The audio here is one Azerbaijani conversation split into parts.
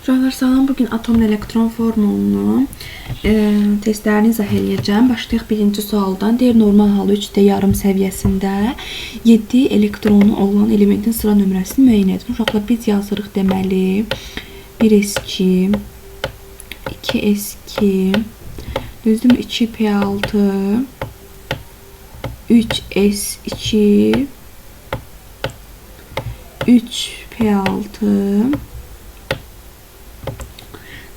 Uşaqlar salam, bugün atomun elektron formulunu testlərini izah eləyəcəm. Başlayaq birinci sualdan. Deyir, normal halı 3D yarım səviyyəsində 7 elektronu olan elementin sıra nömrəsini müəyyən edin. Uşaqlar, biz yazırıq deməli 1s2, 2s2, düzdürmü? 2p6, 3s2, 3p6.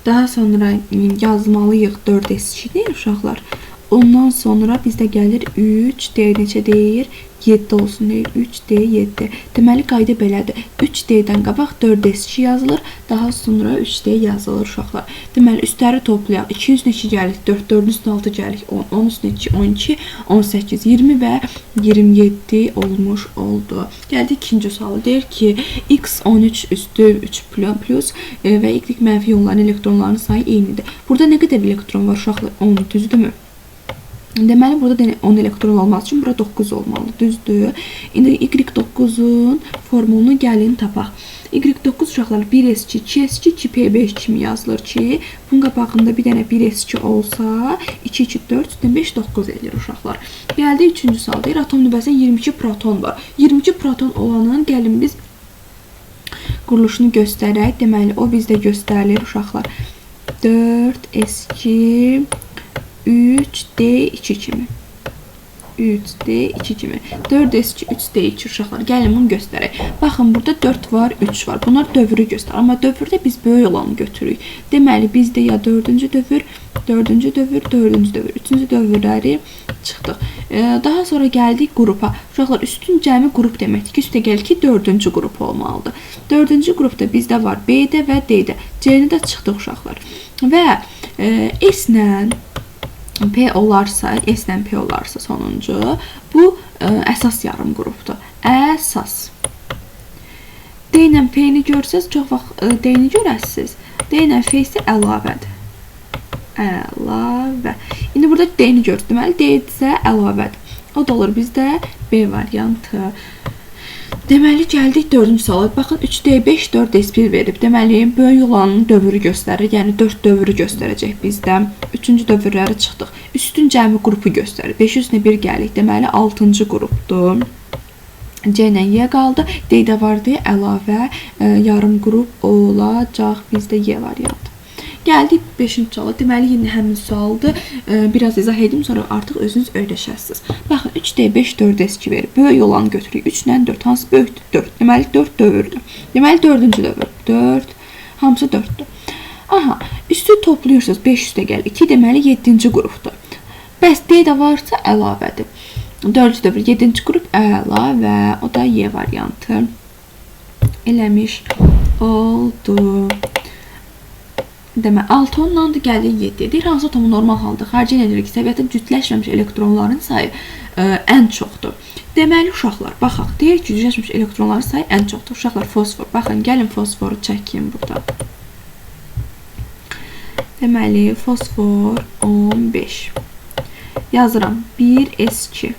Daha sonra yazmalıyıq 4s2 deyir uşaqlar. Ondan sonra bizdə gəlir 3D neçə deyir? 7 olsun deyir. 3D 7. Deməli qayda belədir. 3D-dən qabaq 4s2 yazılır, daha sonra 3D yazılır uşaqlar. Deməli üstləri toplayaq. 2 üstünə 2 gəlir, 4, 4-ün üstünə 6 gəlir, 10, 10 üstünə 2, 12, 18, 20 və 27 olmuş oldu. Gəldik ikinci suala. Deyir ki, x 13 üstü 3 plus və y mənfi ionların elektronlarının sayı eynidir. Burada nə qədər elektron var uşaqlar? 10, düzdürmü? Deməli, burada 10 elektron olması üçün bura 9 olmalıdır, düzdür? İndi Y9-un formulunu gəlin tapaq. Y9 uşaqlar 1s2, 2s2, 2p5 kimi yazılır ki, bunun qabağında bir dənə 1s2 olsa, 2, 2, 4, üstünə 5, 9 eləyir uşaqlar. Gəldi üçüncü sual. Deyir, atom nüvəsində 22 proton var. 22 proton olanın gəlin biz quruluşunu göstərək. Deməli, o bizdə göstərilir uşaqlar. 4s2, 3D2 kimi. 3D2 kimi. 4S2, 3D2 uşaqlar. Gəlin bunu göstərək. Baxın, burada 4 var, 3 var. Bunlar dövrü göstərir. Amma dövrdə biz böyük olanı götürürük. Deməli, bizdə ya 4-cü dövr, 4-cü dövr, 4-cü dövr, 3-cü dövrləri çıxdıq. Daha sonra gəldik qrupa. Uşaqlar, üstün cəmi qrup deməkdir ki, üstə gəl ki, 4-cü qrup olmalıdır. 4-cü qrupda bizdə var B-də və D-də. C-ni də çıxdıq uşaqlar. Və S-lə P olarsa, S ilə P olarsa sonuncu, bu əsas yarım qrupdur. Əsas. D ilə P-ni görsəz, çox vaxt D-ni görəsiniz. D ilə F isə əlavədir. Əlavə. İndi burada D-ni görürsünüz. Deməli, D isə əlavədir. O da olur bizdə B variantı. Deməli, gəldik 4-cü suala. Baxın, 3D5, 4S1 verib. Deməli, böyük olanın dövrü göstərir. Yəni, 4 dövrü göstərəcək bizdə. 3-cü dövrləri çıxdıq. Üstün cəmi qrupu göstərir. 5 üstünə 1 gəlik. Deməli, 6-cı qrupdur. C ilə Y qaldı. D-də var deyə əlavə yarım qrup olacaq bizdə Y variantı. Gəldik 5-ci suala. Deməli, yenə həmin sualdır. Biraz izah edim, sonra artıq özünüz öyrəşəsiniz. Baxın, 3D5, 4S2 verir. Böyük olanı götürürük. 3 ilə 4. Hansı böyükdür? 4. Deməli, 4 dövrdür. Deməli, 4-cü dövr. 4. Hamısı 4-dür. Aha, üstü toplayırsınız. 5 üstə gəlir. 2 deməli, 7-ci qrupdur. Bəs D də varsa əlavədir. 4-cü dövr, 7-ci qrup əlavə. O da Y variantı. Eləmiş oldu. Demək, 6 ondan da gəlir 7. Deyir, hansı atomun normal halda xarici enerji səviyyədə cütləşməmiş elektronların sayı ən çoxdur. Deməli, uşaqlar, baxaq. Deyir ki, cütləşməmiş elektronların sayı ən çoxdur. Uşaqlar, fosfor. Baxın, gəlin fosforu çəkin burada. Deməli, fosfor 15. Yazıram. 1s2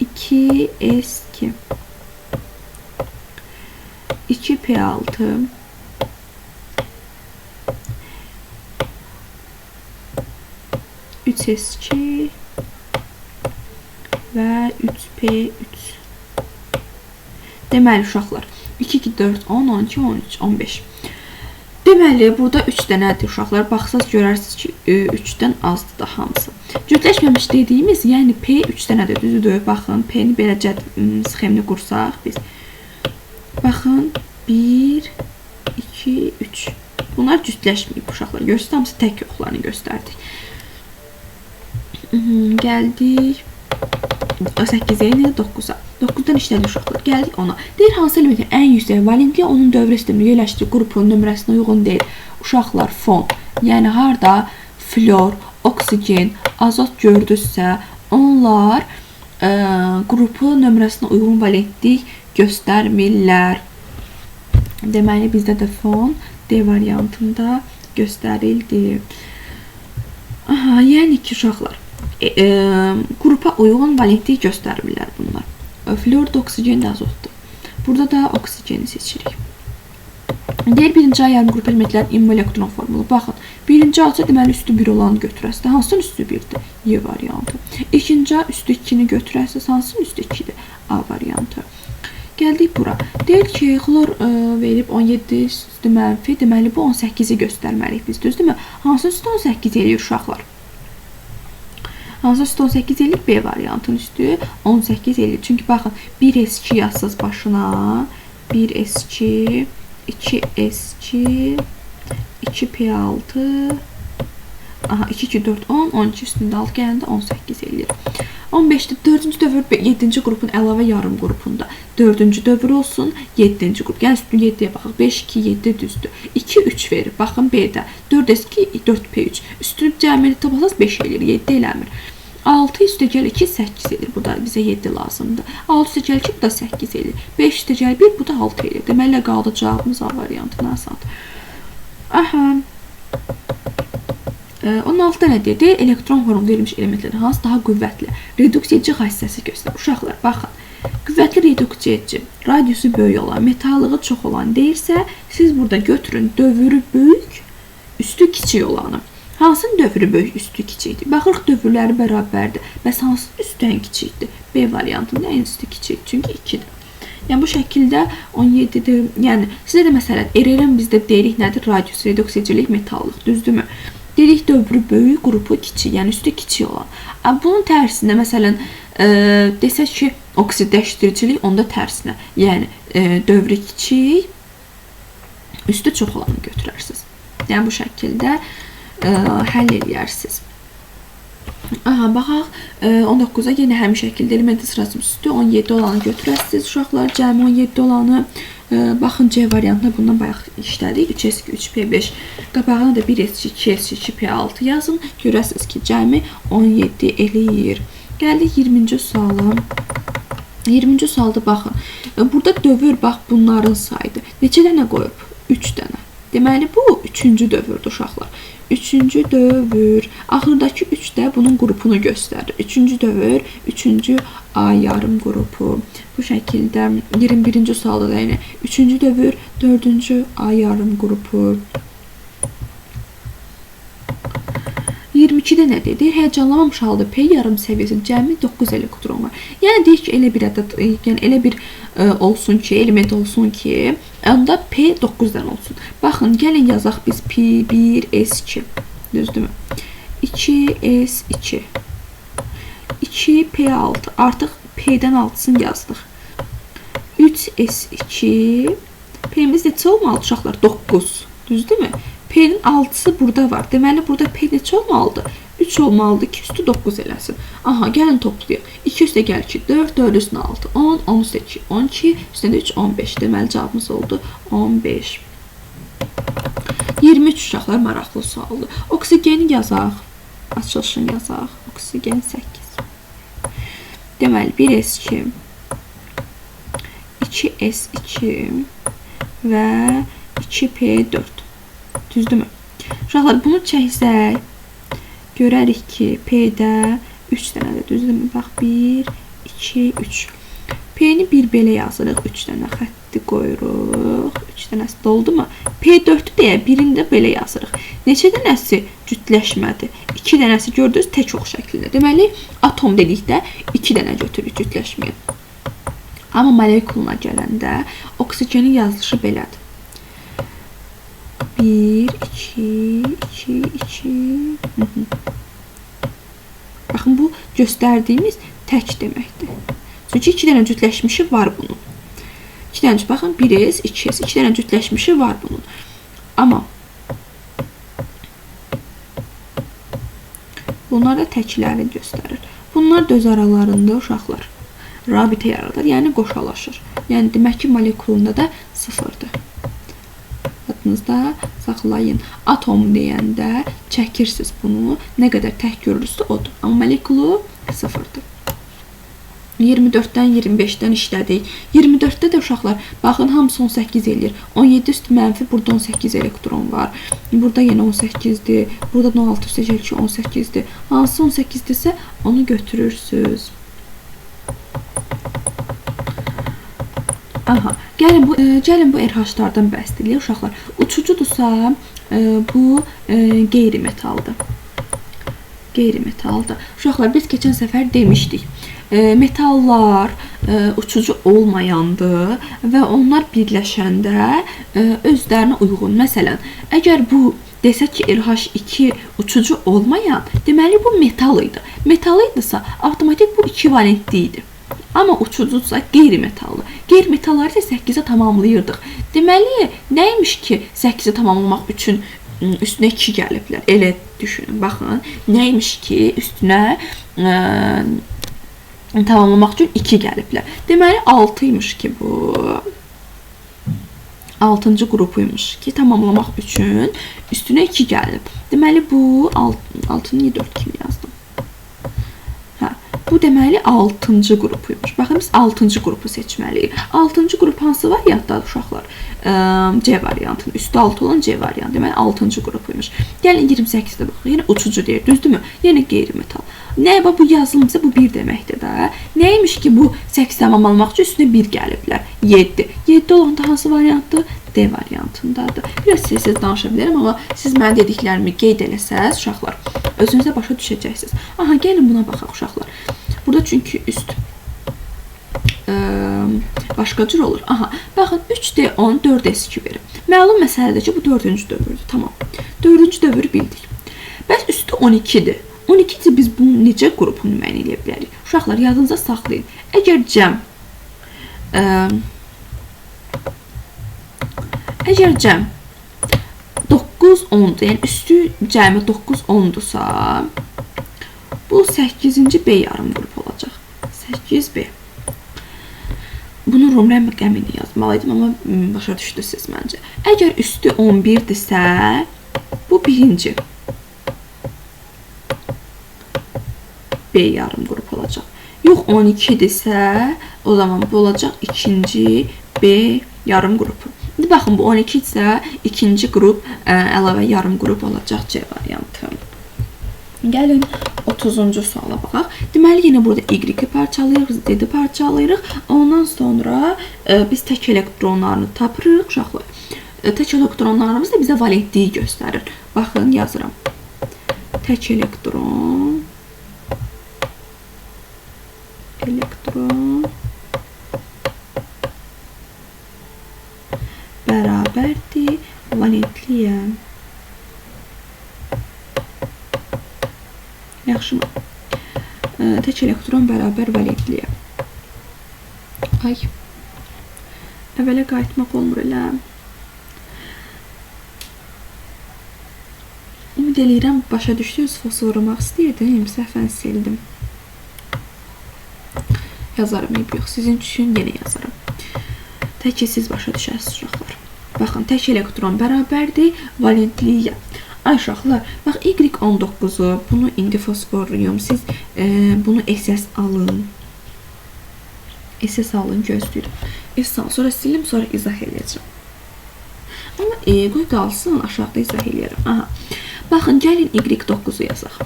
2s2 2p6 3s2 və 3p3. Deməli, uşaqlar, 2, 2, 4, 10, 12, 13, 15. Deməli, burada 3 dənədir uşaqlar. Baxsaz görərsiniz ki, 3-dən azdır da hamısı. Cütləşməmiş dediyimiz, yəni P 3 dənədir, düzdür? Baxın, P-ni belə sxemini qursaq biz. Baxın, 1, 2, 3. Bunlar cütləşməyib uşaqlar. Görürsünüz, hamısı tək yoxlarını göstərdik. Gəldik 8-ə, indi 9-a. 9-dan işlədik uşaqlar. Gəldik 10-a. Deyir, hansı elementin ən yüksək valentliyi onun dövrə sistemində yerləşdiyi qrupun nömrəsinə uyğun deyil. Uşaqlar, fon. Yəni, harda flor, oksigen, azot gördünüzsə, onlar qrupu nömrəsinə uyğun valentlik göstərmirlər. Deməli, bizdə də fon D variantında göstərildi. Aha, yəni ki, uşaqlar, qrupa uyğun valentlik göstərmirlər bunlar. Flor da oksigen də azotdur. Burada da oksigeni seçirik. Deyir, birinci A yarım qrup elementlərin ümumi elektron formulu. Baxın, birinci A deməli üstü 1 olanı götürəsiniz. Hansının üstü 1-dir? Y variantı. İkinci A üstü 2-ni götürəsiniz. Hansının üstü 2-dir? A variantı. Gəldik bura. Deyir ki, xlor verib 17 üstü mənfi. Deməli, bu 18-i göstərməliyik biz, düzdürmü? Hansının üstü 18 eləyir uşaqlar? Hansı üstü 18 eləyir? B variantının üstü 18 eləyir. Çünki baxın, 1S2 yazsız başına, 1S2, 2S2, 2P6, aha, 2, 2, 4, 10, 12 üstündə 6 gələndə 18 eləyir. 15-də 4-cü dövr 7-ci qrupun əlavə yarım qrupunda 4-cü dövr olsun, 7-ci qrup. Yəni üstünü 7-yə baxaq. 5, 2, 7 düzdür. 2, 3 verir. Baxın B-də. 4S2, 4P3. Üstünü cəmiyyəti toplasanız 5 eləyir, 7 eləmir. 6 üstə gəl 2, 8 eləyir. Bu da bizə 7 lazımdır. 6 üstə gəl 2, bu da 8 eləyir. 5 üstə gəl 1, bu da 6 eləyir. Deməli, qaldı cavabımız A variantı. Asandır. Aha. 16-da nə deyir? Deyir, elektron formulu verilmiş elementlərin hansı daha qüvvətli reduksiya edici xassəsi göstərir. Uşaqlar, baxın, qüvvətli reduksiya edici, radiusu böyük olan, metallığı çox olan deyirsə, siz burada götürün dövrü böyük, üstü kiçik olanı. Hansının dövrü böyük, üstü kiçikdir? Baxırıq, dövrləri bərabərdir. Bəs hansının üstü ən kiçikdir? B variantında ən üstü kiçik, çünki 2-dir. Yəni bu şəkildə 17-dir. Yəni sizə də məsələn, RRM bizdə deyirik nədir? Radius, reduksiya edicilik, metallıq, düzdürmü? Dedik dövrü böyük, qrupu kiçik, yəni üstü kiçik olan. Bunun tərsinə məsələn, desək ki, oksidləşdiricilik onda tərsinə. Yəni dövrü kiçik, üstü çox olanı götürərsiniz. Yəni bu şəkildə həll eləyərsiniz. Aha, baxaq 19-a yenə həmin şəkildə elementin sırası üstü 17 olanı götürəsiniz. Uşaqlar, cəmi 17 olanı. Baxın C variantına bundan bayaq işlədik. 3S2, 3P5. Qabağına da 1S2, 2S2, 2P6 yazın. Görəsiniz ki, cəmi 17 eləyir. Gəldik 20-ci suala. 20-ci sualda baxın. Burada dövr bax bunların sayıdır. Neçə dənə qoyub? 3 dənə. Deməli, bu 3-cü dövrdür uşaqlar. 3-cü dövr. Axırdakı 3 də bunun qrupunu göstərir. 3-cü dövr, 3-cü A yarım qrupu. Bu şəkildə 21-ci sualda da yəni 3-cü dövr, 4-cü A yarım qrupu. 22-də nə deyir? Həyəcanlanmamış halda P yarım səviyyəsinin cəmi 9 elektron var. Yəni deyir ki, elə bir ədəd, yəni elə bir olsun ki, element olsun ki, onda P 9 dənə olsun. Baxın, gəlin yazaq biz P1 S2. Düzdürmü? 2 S2. 2 P6. Artıq P-dən 6-sını yazdıq. 3 S2. P-miz neçə olmalıdır uşaqlar? 9. Düzdürmü? P-nin 6-sı burada var. Deməli, burada P neçə olmalıdır? 3 olmalıdır ki, üstü 9 eləsin. Aha, gəlin toplayaq. 2 üstə gəl ki, 4, 4 üstünə 6, 10, 10 üstə 2, 12, üstünə də 3, 15. Deməli, cavabımız oldu 15. 23 uşaqlar maraqlı sualdır. Oksigeni yazaq. Açılışını yazaq. Oksigen 8. Deməli, 1S2, 2S2 və 2P4. Düzdürmü? Uşaqlar, bunu çəksək, görərik ki, P-də 3 dənədir. Düzdürmü? Bax, 1, 2, 3. P-ni bir belə yazırıq. 3 dənə xətti qoyuruq. 3 dənəsi doldu mu? P4-ü deyə birini də belə yazırıq. Neçə dənəsi cütləşmədi? 2 dənəsi gördünüz, tək ox şəklində. Deməli, atom dedikdə 2 dənə götürürük cütləşməyə. Amma molekuluna gələndə oksigenin yazılışı belədir. 1, 2, 2, 2. Baxın, bu göstərdiyimiz tək deməkdir. Çünki 2 dənə cütləşmişi var bunun. 2 dənə, baxın, 1S, 2S, 2 dənə cütləşmişi var bunun. Amma bunlar da təkləri göstərir. Bunlar da öz aralarında uşaqlar rabitə yaradır, yəni qoşalaşır. Yəni demək ki, molekulunda da 0-dır. Yadınızda saxlayın. Atom deyəndə çəkirsiniz bunu. Nə qədər tək görürsə odur. Amma molekulu 0-dır. 24-dən 25-dən işlədik. 24-də də uşaqlar, baxın, hamısı 18 eləyir. 17 üstü mənfi, burada 18 elektron var. Burada yenə 18-dir. Burada da 16 üstə gəlir ki, 18-dir. Hansı 18-dirsə onu götürürsünüz. Aha, Gəlin bu RH-lardan bəhs eləyək uşaqlar. Uçucudursa bu qeyri-metaldır. Qeyri-metaldır. Uşaqlar, biz keçən səfər demişdik. Metallar uçucu olmayandır və onlar birləşəndə özlərinə uyğun. Məsələn, əgər bu desə ki, RH2 uçucu olmayan, deməli bu metal idi. Metal idisə, avtomatik bu 2 valentli idi. Amma uçucudursa qeyri-metallı. Qeyri-metalları isə 8-ə tamamlayırdıq. Deməli, nəymiş ki, 8-ə tamamlamaq üçün üstünə 2 gəliblər. Elə düşünün, baxın. Nəymiş ki, üstünə tamamlamaq üçün 2 gəliblər. Deməli, 6 imiş ki bu. 6-cı qrupuymuş ki, tamamlamaq üçün üstünə 2 gəlib. Deməli, bu 6-nı niyə 4 kimi yazdım? Hə, bu deməli 6-cı qrupuymuş. Baxın, biz 6-cı qrupu seçməliyik. 6-cı qrup hansı variantdadır uşaqlar? C variantının. Üstü 6 olan C variantı. Deməli, 6-cı qrupuymuş. Gəlin 28-də baxaq. Yenə uçucu deyir, düzdürmü? Yenə qeyri-metal. Nəyə bax bu yazılmışsa bu 1 deməkdir də. Nəymiş ki bu 8 tamamlamaq üçün üstünə 1 gəliblər. 7. 7 olanda hansı variantdır? D variantındadır. Biraz tez-tez danışa bilərəm, amma siz mənim dediklərimi qeyd eləsəz uşaqlar, özünüzə başa düşəcəksiniz. Aha, gəlin buna baxaq uşaqlar. Burada çünki üst başqa cür olur. Aha, baxın 3D10 4S2 verib. Məlum məsələdir ki, bu 4-cü dövrdür. Tamam. 4-cü dövrü bildik. Bəs üstü 12-dir. 12-dir, biz bunu necə qrupunu müəyyən eləyə bilərik? Uşaqlar, yadınıza saxlayın. Əgər cəm 9, 10-dur, yəni üstü cəmi 9, 10-dursa, bu 8-ci B yarım qrup olacaq. 8B. Bunu rum rəqəmini yazmalıydım, amma başa düşdünüz siz məncə. Əgər üstü 11-dirsə, bu birinci B yarım qrup olacaq. Yox, 12-dirsə, o zaman bu olacaq ikinci B yarım qrupu. İndi baxın, bu 12 isə ikinci qrup əlavə yarım qrup olacaq C variantı. Gəlin 30-cu suala baxaq. Deməli, yenə burada Y-i parçalayırıq, Z-i parçalayırıq. Ondan sonra biz tək elektronlarını tapırıq uşaqlar. Tək elektronlarımız da bizə valentliyi göstərir. Baxın, yazıram. Tək elektron bərabərdir valentliyə. Yaxşı mı? Tək elektron bərabər valentliyə. Ay, əvvələ qayıtmaq olmur elə. Ümid eləyirəm, başa düşdünüz, fosforlamaq istəyirdim, səhvən sildim. Yazarım, eyb yox. Sizin üçün yenə yazaram. Tək ki, siz başa düşəsiniz uşaqlar. Baxın, tək elektron bərabərdir valentliyə. Ay uşaqlar, bax Y19-u, bunu indi fosforluyum. Siz bunu SS alın. SS alın, gözləyirəm. SS alın, sonra silim, sonra izah eləyəcəm. Amma qoy qalsın, aşağıda izah eləyərəm. Aha. Baxın, gəlin Y9-u yazaq.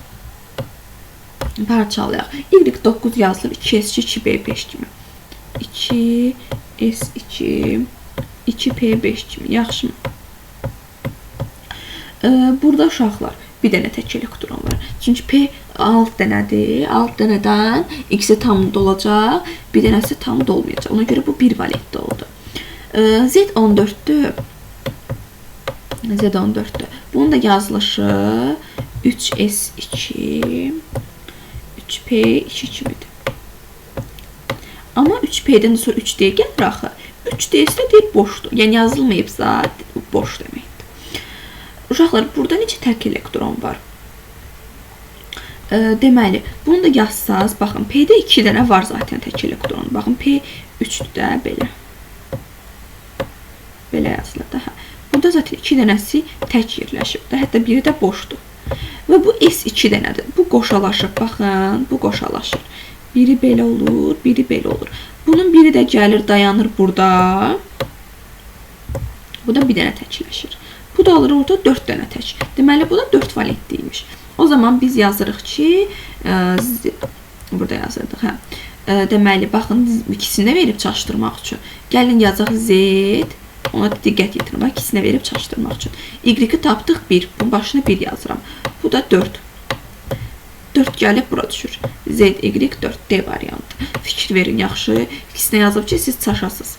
Parçalayaq. Y9 yazılır 2S2, 2B5 kimi. 2S2, 2P5 kimi. Yaxşı mı? Burada uşaqlar bir dənə tək elektron var. Çünki P 6 dənədir. 6 dənədən ikisi tam dolacaq, bir dənəsi tam dolmayacaq. Ona görə bu 1 valentli oldu. Z14-dür. Z14-dür. Bunun da yazılışı 3S2 3P2 kimidir. Amma 3P-dən sonra 3D gəlir axı. 3D-si də deyir boşdur. Yəni yazılmayıbsa boş deməkdir. Uşaqlar, burada necə tək elektron var? Deməli, bunu da yazsaz, baxın, P-də 2 dənə var zaten tək elektron. Baxın, P3-dür də belə. Belə yazılır da. Hə. Burada zaten 2 dənəsi tək yerləşib də. Hətta biri də boşdur. Və bu S2 dənədir. Bu qoşalaşır. Baxın, bu qoşalaşır. Biri belə olur, biri belə olur. Bunun biri də gəlir, dayanır burada. Bu da bir dənə təkləşir. Bu da alır orada 4 dənə tək. Deməli, bu da 4 valentliymiş. O zaman biz yazırıq ki, burada yazırdıq, hə. Deməli, baxın, ikisinə verib çaşdırmaq üçün. Gəlin yazaq Z, ona diqqət yetirin. Bax, ikisinə verib çaşdırmaq üçün. Y-i tapdıq 1, bunun başına 1 yazıram. Bu da 4. 4 gəlib bura düşür. Z, Y, 4, D variantı. Fikir verin, yaxşı. İkisinə yazıb ki, siz çaşasınız.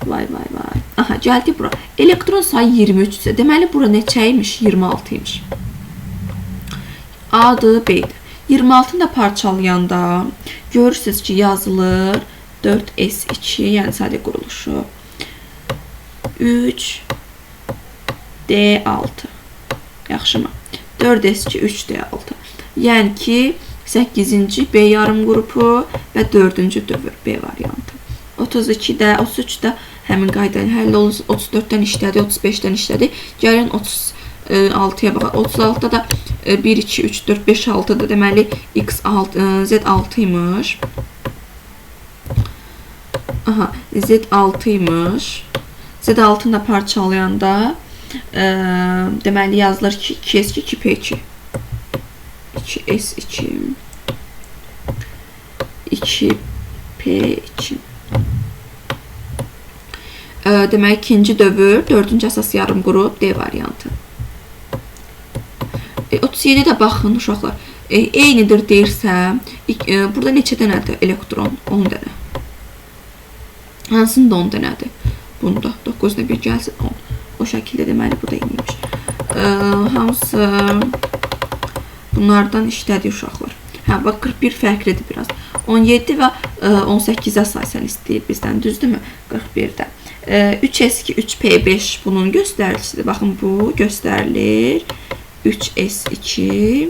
Vay, vay, vay. Aha, gəldi bura. Elektron sayı 23 isə, deməli, bura neçə imiş? 26 imiş. A-dır, B-dir. 26-nı da parçalayanda görürsünüz ki, yazılır 4S2, yəni sadə quruluşu. 3 D6. Yaxşımı? 4S2, 3D6. Yəni ki, 8-ci B yarım qrupu və 4-cü dövr B variantı. 32-də, 33-də həmin qayda ilə həll olunsun. 34-dən işlədi, 35-dən işlədi. Gəlin 36-ya baxaq. 36-da da 1, 2, 3, 4, 5, 6-da deməli X6, Z6 imiş. Aha, Z6 imiş. Z6-nı da parçalayanda deməli yazılır ki, 2S2, 2P2. 2S2, 2P2. Deməli, ikinci dövr, dördüncü əsas yarım qrup D variantı. 37-də baxın uşaqlar. Eynidir deyirsə, burada neçə dənədir elektron? 10 dənə. Hansında 10 dənədir? Bunda 9-da 1 gəlsin 10. O şəkildə deməli bu da eyniymiş. Hamısı bunlardan işlədi uşaqlar. Hə, bax 41 fərqlidir biraz. 17 və 18-ə saysan istəyir bizdən, düzdürmü? 41-də. 3S2, 3P5 bunun göstəricisidir. Baxın, bu göstərilir. 3S2,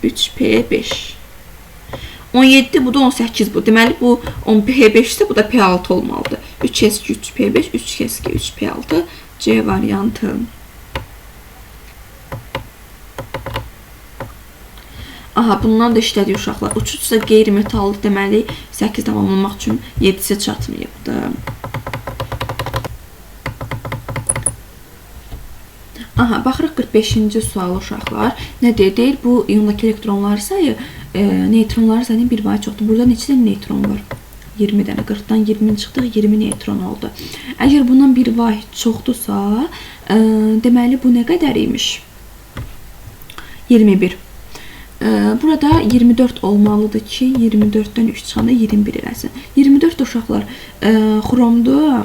3P5. 17 bu da 18 bu. Deməli, bu P5 isə bu da P6 olmalıdır. 3S2, 3P5, 3S2, 3P6 C variantı. Aha, bundan da işlədik uşaqlar. Uçucsa qeyri-metallı, deməli 8 tamamlamaq üçün 7-si çatmayıbdır. Aha, baxırıq 45-ci sual uşaqlar. Nə deyir? Deyir, bu iyondakı elektronlar sayı neytronların sayının bir vahid çoxdur. Burada neçə dənə neytron var? 20 dənə. 40-dan 20 çıxdıq, 20 neytron oldu. Əgər bundan bir vahid çoxdursa, deməli bu nə qədər imiş? 21. Burada 24 olmalıdır ki, 24-dən 3 çıxanda 21 eləsin. 24 uşaqlar xromdur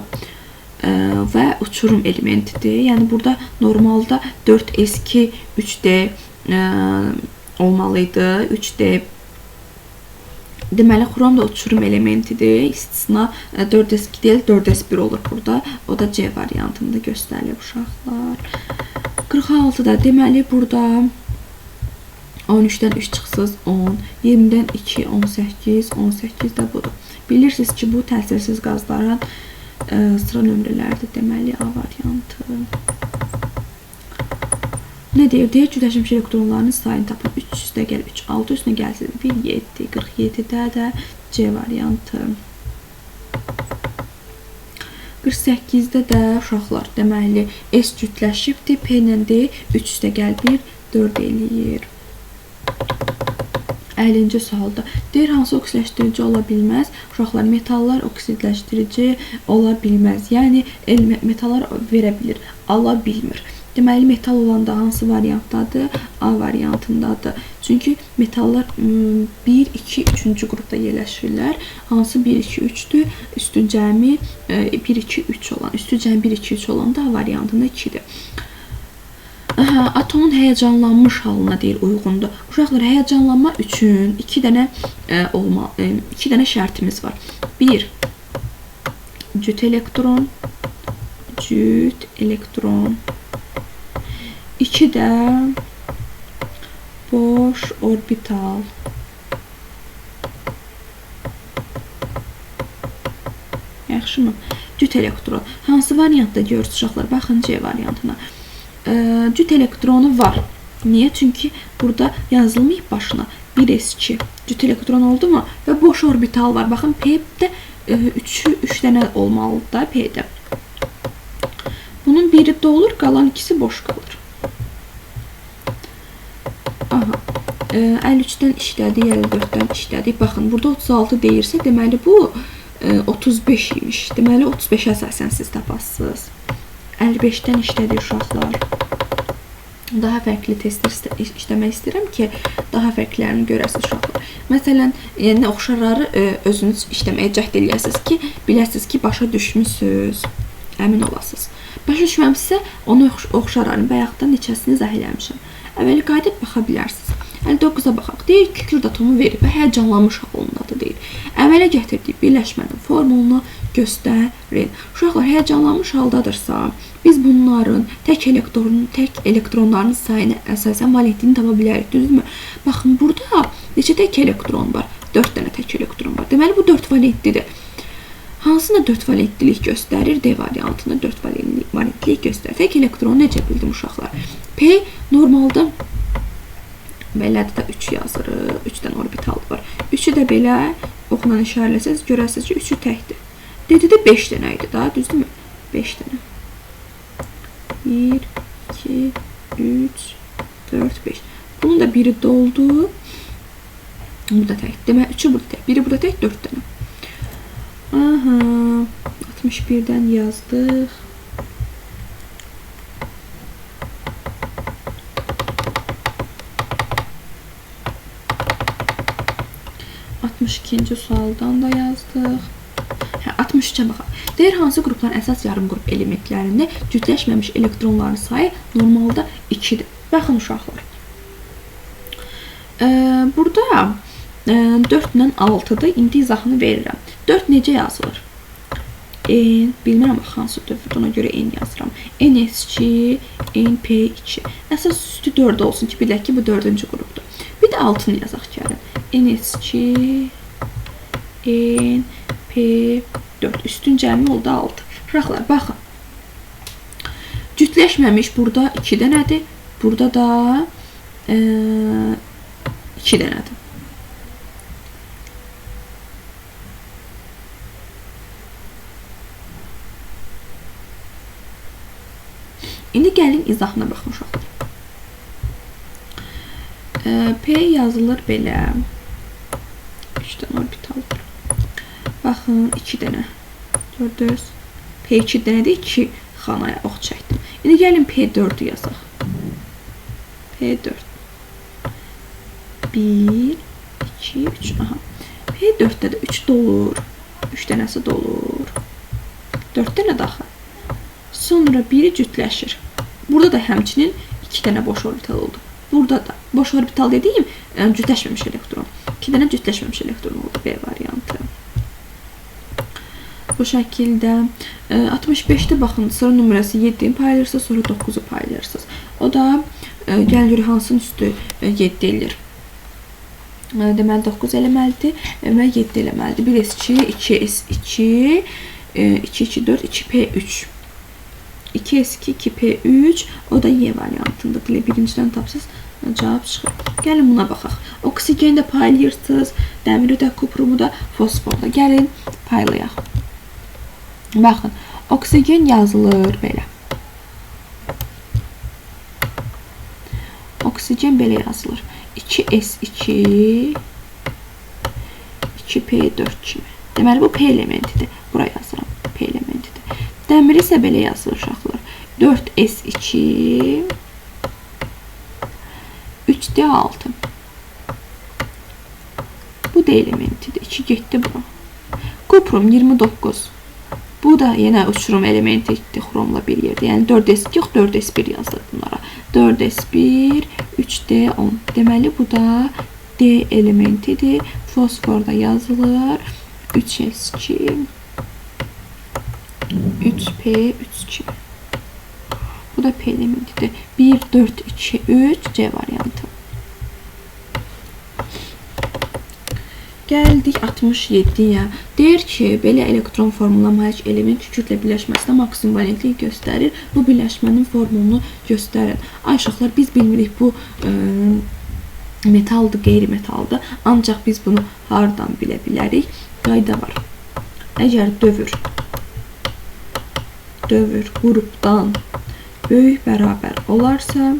və uçurum elementidir. Yəni burada normalda 4S2, 3D olmalıydı. 3D. Deməli, xrom da uçurum elementidir. İstisna 4S2 deyil, 4S1 olur burada. O da C variantında göstərilir uşaqlar. 46-da deməli burada 13-dən 3 çıxsız 10, 20-dən 2, 18, 18 də budur. Bilirsiniz ki, bu təsirsiz qazların sıra nömrələridir. Deməli, A variantı. Nə deyir? Deyir, cütləşmiş elektronlarının sayını tapın. 3 üstə gəl 3, 6 üstünə gəlsin 1, 7, 47-də də C variantı. 48-də də uşaqlar, deməli, S cütləşibdir, P ilə D 3 üstə gəl 1, 4 eləyir. 50-ci sualda deyir, hansı oksidləşdirici ola bilməz? Uşaqlar, metallar oksidləşdirici ola bilməz. Yəni, metallar verə bilir, ala bilmir. Deməli, metal olanda hansı variantdadır? A variantındadır. Çünki metallar 1, 2, 3-cü qrupda yerləşirlər. Hansı 1, 2, 3-dür? Üstü cəmi 1, 2, 3 olan. Üstü cəmi 1, 2, 3 olanda A variantında 2-dir. Aha, atomun həyəcanlanmış halına deyir uyğundur. Uşaqlar, həyəcanlanma üçün iki dənə şərtimiz var. 1. Cüt elektron. Cüt elektron. 2 də boş orbital. Yaxşımı? Cüt elektron. Hansı variantda görürsünüz uşaqlar? Baxın C variantına. Cüt elektronu var. Niyə? Çünki burada yazılmayıb başına. 1s2. Cüt elektron oldu mu? Və boş orbital var. Baxın, P-də 3 dənə olmalıdır da P-də. Bunun biri dolur, qalan ikisi boş qalır. Aha. 53-dən işlədik, 54-dən işlədik. Baxın, burada 36 deyirsə, deməli bu 35 imiş. Deməli 35-ə əsasən siz tapasınız. 55-dən işlədik uşaqlar. Daha fərqli testlər işləmək istəyirəm ki, daha fərqlərini görəsiniz uşaqlar. Məsələn, yəni oxşarları özünüz işləməyə cəhd eləyəsiniz ki, biləsiniz ki, başa düşmüsünüz, əmin olasınız. Başa düşməmişsə, onu oxşarlarını bayaqdan neçəsini izah eləmişəm. Əvvəli qayıdıb baxa bilərsiniz. 59-a baxaq. Deyir ki, kükürt atomu verib və həyəcanlanmış halındadır deyir. Əmələ gətirdiyi birləşmənin formulunu göstərin. Uşaqlar həyəcanlanmış haldadırsa, biz bunların tək elektronların sayına əsasən valentliyini tapa bilərik, düzdürmü? Baxın, burada neçə tək elektron var? 4 dənə tək elektron var. Deməli, bu 4 valentlidir. Hansında 4 valentlilik göstərir? D variantında 4 valentlilik göstərir. Tək elektronu necə bildim uşaqlar? P normalda belədir də 3 yazırıq. 3 dənə orbital var. 3-ü də belə oxla işarələsəniz görəsiniz ki, 3-ü təkdir. D-də də 5 dənə idi da, düzdürmü? 5 dənə. 1, 2, 3, 4, 5. Bunun da biri doldu. Bu da tək. Demək, 3-ü burada tək. Biri burada tək, 4 dənə. Aha, 61-dən yazdıq. 62-ci sualdan da yazdıq. Hə, 63-ə baxaq. Deyir, hansı qrupların əsas yarım qrup elementlərində cütləşməmiş elektronların sayı normalda 2-dir. Baxın uşaqlar. Burada 4 ilə 6-dır. İndi izahını verirəm. 4 necə yazılır? N, bilmirəm hansı dövrdür, ona görə N yazıram. NS2, NP2. Əsas üstü 4 olsun ki, bilək ki, bu 4-cü qrupdur. Bir də 6-nı yazaq gəlin. NS2, NP4. Üstün cəmi oldu 6. Uşaqlar, baxın. Cütləşməmiş burada 2 dənədir. Burada da 2 dənədir. İndi gəlin izahına baxın uşaqlar. P yazılır belə. 3 dənə orbital var. Baxın, 2 dənə. Gördünüz? P2 dənədir, 2 xanaya ox çəkdim. İndi gəlin P4-ü yazaq. P4. 1, 2, 3. Aha. P4-də də 3 dolur. 3 dənəsi dolur. 4 dənə daxı. Sonra biri cütləşir. Burada da həmçinin 2 dənə boş orbital oldu. Burada da boş orbital dediyim cütləşməmiş elektron. 2 dənə cütləşməmiş elektron oldu B variantı. Bu şəkildə 65-də baxın, sıra nömrəsi 7-ni paylayırsınız, sonra 9-u paylayırsınız. O da gəl görək hansının üstü 7 eləyir. Deməli 9 eləməlidir və 7 eləməlidir. 1S2, 2S2, 2, 2, 4, 2P3. 2S2, 2P3, o da Y variantında. Elə birincidən tapsız, cavab çıxır. Gəlin buna baxaq. Oksigeni də paylayırsınız, dəmiri də, kuprumu da, fosforu da. Gəlin paylayaq. Baxın, oksigen yazılır belə. Oksigen belə yazılır. 2S2, 2P4 kimi. Deməli, bu P elementidir. Bura yazıram, P elementidir. Dəmir isə belə yazılır uşaqlar. 4S2, 3D6. Bu da elementidir. 2 getdi bura. Kuprum 29. Bu da yenə uçurum elementidir xromla bir yerdə. Yəni 4S2 yox, 4S1 yazılır bunlara. 4S1, 3D10. Deməli, bu da D elementidir. Fosfor da yazılır. 3S2, 3P, 3 kimi. Bu da P elementidir. 1, 4, 2, 3, C variantı. Gəldik 67-yə. Deyir ki, belə elektron formula malik element kükürdlə birləşməsinə maksimum valentlik göstərir. Bu birləşmənin formulunu göstərin. Ay uşaqlar, biz bilmirik bu metaldır, qeyri-metaldır. Ancaq biz bunu hardan bilə bilərik? Qayda var. Əgər dövr qrupdan böyük bərabər olarsa,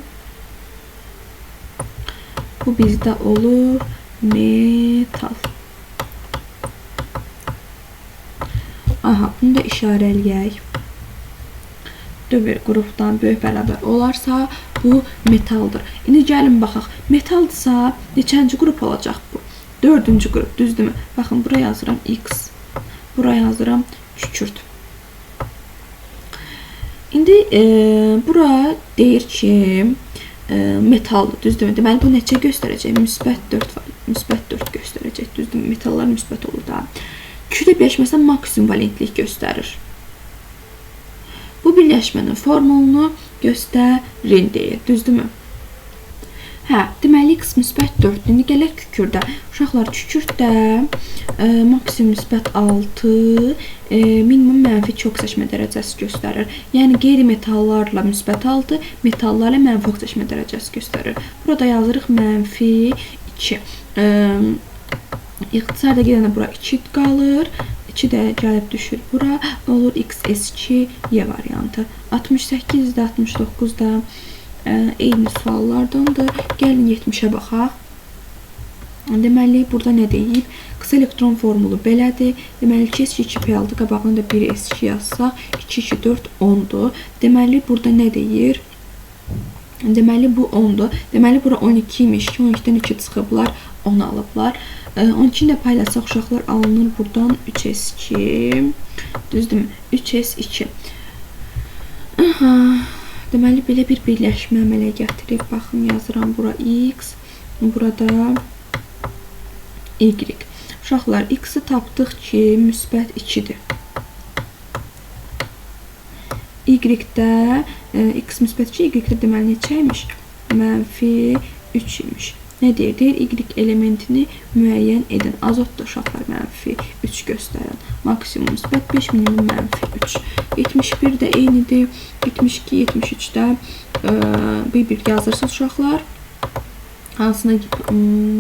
Bu bizdə olur metal. Aha, bunu da işarə eləyək. Dövr qrupdan böyük bərabər olarsa, bu metaldır. İndi gəlin baxaq. Metaldırsa, neçənci qrup olacaq bu? 4-cü qrup, düzdürmü? Baxın, bura yazıram X. Bura yazıram kükürt. İndi bura deyir ki, metaldır, düzdürmü? Deməli, bu neçə göstərəcək? Müsbət 4 var. Müsbət 4 göstərəcək, düzdürmü? Metallar müsbət olur da. Kükürdə birləşməsə maksimum valentlik göstərir. Bu birləşmənin formulunu göstərin deyir, düzdürmü? Hə, deməli, X müsbət 4-dür. İndi gələk kükürdə. Uşaqlar, kükürddə maksimum müsbət 6, minimum mənfi 2 oksidaşma dərəcəsi göstərir. Yəni, qeyri-metallarla müsbət 6, metallarla mənfi oksidaşma dərəcəsi göstərir. Burada yazırıq mənfi 2. İxtisarda gedəndə bura 2 qalır. 2 də gəlib düşür bura. Olur XS2 Y variantı. 68-də, 69-da eyni suallardandır. Gəlin 70-ə baxaq. Deməli, burada nə deyib? Qısa elektron formulu belədir. Deməli, 2S2, 2P6 qabağına da 1S2 yazsaq, 2, 2, 4, 10-dur. Deməli, burada nə deyir? Deməli, bu 10-dur. Deməli, bura 12 imiş ki, 12-dən 2 çıxıblar, 10 alıblar. 12-ni də paylaşsaq, uşaqlar alınır buradan 3S2. Düzdürmü? 3S2. Aha. Deməli, belə bir birləşmə əmələ gətirib. Baxın, yazıram bura X, burada Y. Uşaqlar, X-i tapdıq ki, müsbət 2-dir. Y-də, X müsbət 2, Y-də deməli neçə imiş? Mənfi 3 imiş. Nə deyir? Deyir, Y elementini müəyyən edin. Azot da uşaqlar mənfi 3 göstərin. Maksimum müsbət 5, minimum mənfi 3. 71 də eynidir. 72, 73-də bir-bir yazırsınız uşaqlar. Hansına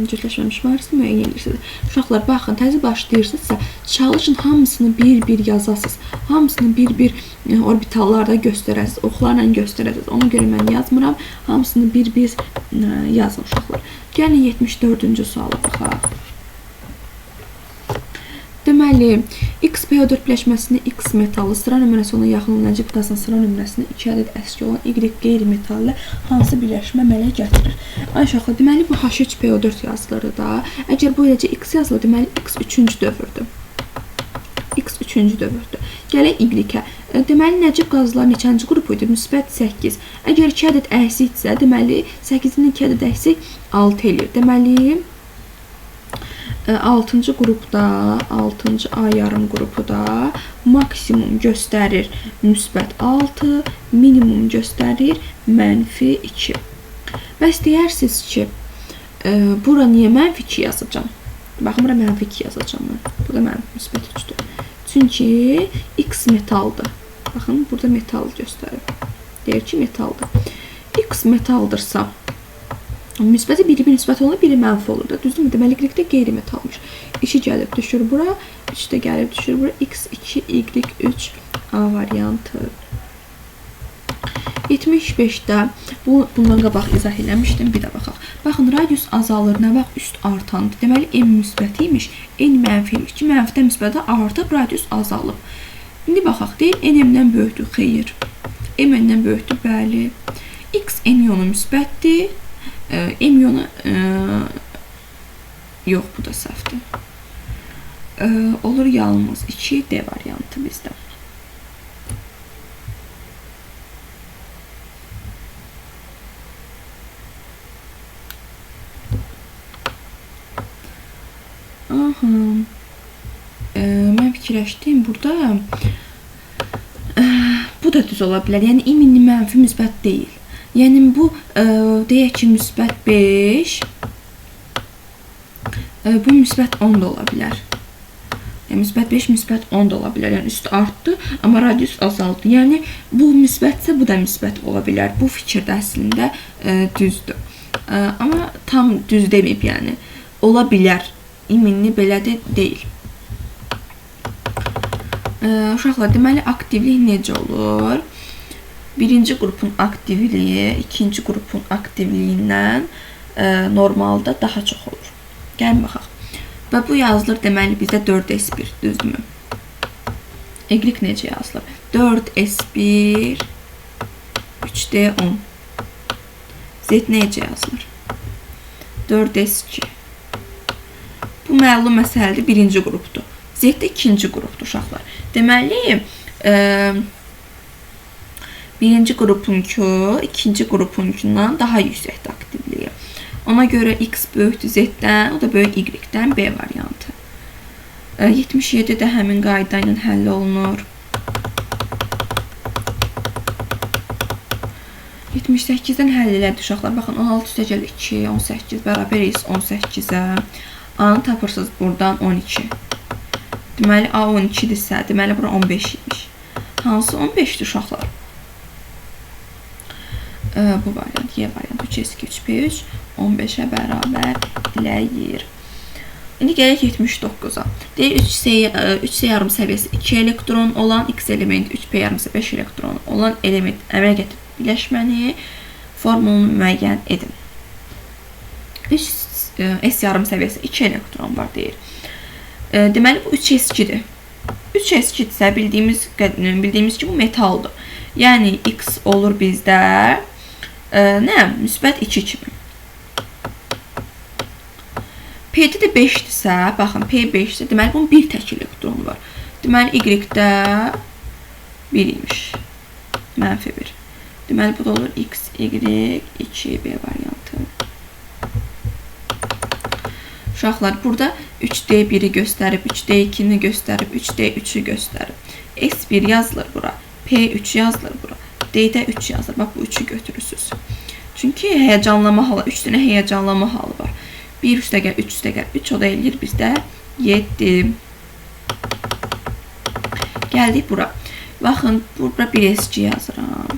cütləşməmiş varsa müəyyən edirsiniz. Uşaqlar, baxın, təzə başlayırsınızsa, çalışın hamısını bir-bir yazasınız. Hamısını bir-bir orbitallarda göstərəsiniz, oxlarla göstərəsiniz. Ona görə mən yazmıram. Hamısını bir-bir yazın uşaqlar. Gəlin 74-cü suala baxaq. Deməli, XPO4 birləşməsini X metalı sıra nömrəsi ona yaxın olan nəcib qazın sıra nömrəsini 2 ədəd əski olan Y qeyri-metalı hansı birləşmə əmələ gətirir? Ay uşaqlar, deməli bu H3PO4 yazılır da. Əgər bu eləcə X yazılır, deməli X 3-cü dövrdür. X 3-cü dövrdür. Gələk Y-ə. Deməli, nəcib qazlar neçənci qrup idi? Müsbət 8. Əgər 2 ədəd əksikdirsə, deməli 8-in 2 ədəd əksik 6 eləyir. Deməli, 6-cı qrupda, 6-cı A yarım qrupu da maksimum göstərir müsbət 6, minimum göstərir mənfi 2. Bəs deyərsiniz ki, bura niyə mənfi 2 yazacağam? Baxın, bura mənfi 2 yazacağam mən. Burada mənfi müsbət 3-dür. Çünki X metaldır. Baxın, burada metal göstərir. Deyir ki, metaldır. X metaldırsa, müsbəti biri bir müsbət olur, biri mənfi olur da. Düzdürmü? Deməli, Y də qeyri-metalmış. 2 gəlib düşür bura, 3 də gəlib düşür bura. X2, Y3 A variantı. 75-də bundan qabaq izah eləmişdim, bir də baxaq. Baxın, radius azalır, nə vaxt üst artandır. Deməli, M müsbəti imiş, N mənfi imiş ki, mənfidən müsbətə artıb, radius azalıb. İndi baxaq, deyir, N M-dən böyükdür, xeyir. M N-dən böyükdür, bəli. X N ionu müsbətdir. M ionu yox, bu da səhvdir. Olur yalnız 2 D variantı bizdə. Aha. Mən fikirləşdim burada. Bu da düz ola bilər. Yəni, iminli mənfi müsbət deyil. Yəni, bu, deyək ki, müsbət 5, bu müsbət 10 da ola bilər. Yəni, müsbət 5, müsbət 10 da ola bilər. Yəni, üstü artdı, amma radius azaldı. Yəni, bu müsbətsə, bu da müsbət ola bilər. Bu fikir də əslində düzdür. Amma tam düz deməyib, yəni. Ola bilər. İminli belə də deyil. Uşaqlar, deməli, aktivlik necə olur? Birinci qrupun aktivliyi, ikinci qrupun aktivliyindən Normalda daha çox olur. Gəlin baxaq. Və bu yazılır deməli bizdə 4S1, düzdürmü? Y necə yazılır? 4S1 3D10. Z necə yazılır? 4S2. Bu məlum məsələdir, birinci qrupdur. Z də ikinci qrupdur uşaqlar. Deməli, birinci qrupunku ikinci qrupunkundan daha yüksəkdir aktivliyi. Ona görə X böyükdür Z-dən, o da böyük Y-dən, B variantı. 77 də həmin qayda ilə həll olunur. 78-dən həll elədi uşaqlar. Baxın, 16 üstə gəl 2, 18 bərabər 18-ə. A-nı tapırsınız buradan 12. Deməli, A 12-dirsə, deməli, bura 15 imiş. Hansı 15-dir uşaqlar? Bu variant, Y variantı 3S2, 3P3, 15-ə bərabər eləyir. İndi gələk 79-a. Deyir, 3C yarım səviyyəsi 2 elektron olan X elementi, 3P yarım isə 5 elektron olan element əmələ gətirib birləşməni formulunu müəyyən edin. 3S yarım səviyyəsi 2 elektron var deyir. Deməli, bu 3S2-dir. 3S2-dirsə bildiyimiz ki, bu metaldır. Yəni, X olur bizdə nə? Müsbət 2 kimi. P-də də 5-dirsə, baxın, P 5-dirsə, deməli, bunun bir tək elektronu var. Deməli, Y-də 1 imiş. Mənfi 1. Deməli, bu da olur X, Y, 2, B variantı. Uşaqlar, burada 3D1-i göstərib, 3D2-ni göstərib, 3D3-ü göstərib. S1 yazılır bura, P3 yazılır bura, D-də 3 yazılır. Bax, bu 3-ü götürürsünüz. Çünki həyəcanlama halı, 3 dənə həyəcanlama halı var. 1 üstə gəl, 3 üstə gəl, 3, o da eləyir bizdə 7. Gəldik bura. Baxın, bura 1S2 yazıram.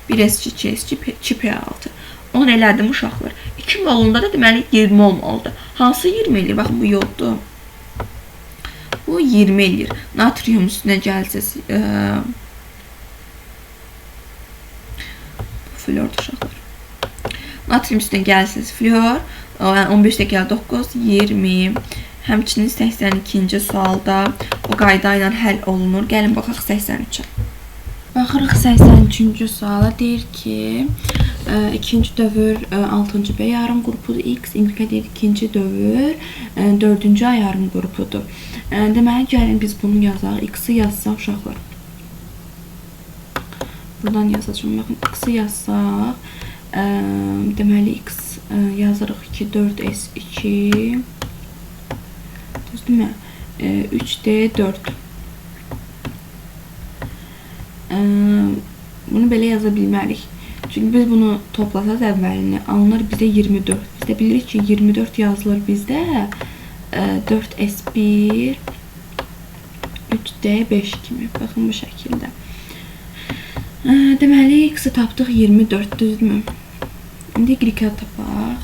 1S2, 2S2, 2P6. 10 elədim uşaqlar. 2 molunda da deməli 20 olmalıdır. Hansı 20 eləyir? Baxın, bu yoddur. Bu 20 eləyir. Natrium üstünə gəlsəz, bu flordur uşaqlar. Natrium üstünə gəlsəz flor, yəni 15-də gəl 9, 20. Həmçinin 82-ci sualda o qayda ilə həll olunur. Gəlin baxaq 83-ə. Baxırıq 83-cü suala. Deyir ki, ikinci dövr 6-cı B yarım qrupudur. X, Y deyir ikinci dövr 4-cü A yarım qrupudur. Deməli, gəlin biz bunu yazaq. X-i yazsaq uşaqlar. Buradan yazacağım. Baxın, X-i yazsaq. Deməli, X yazırıq ki, 4S2. Düzdürmü? 3D4. Bunu belə yaza bilmərik. Çünki biz bunu toplasaq əvvəlini, alınır bizə 24. Biz də bilirik ki, 24 yazılır bizdə 4S1 3D5 kimi. Baxın, bu şəkildə. Deməli, X-i tapdıq 24, düzdürmü? İndi Y-i tapaq.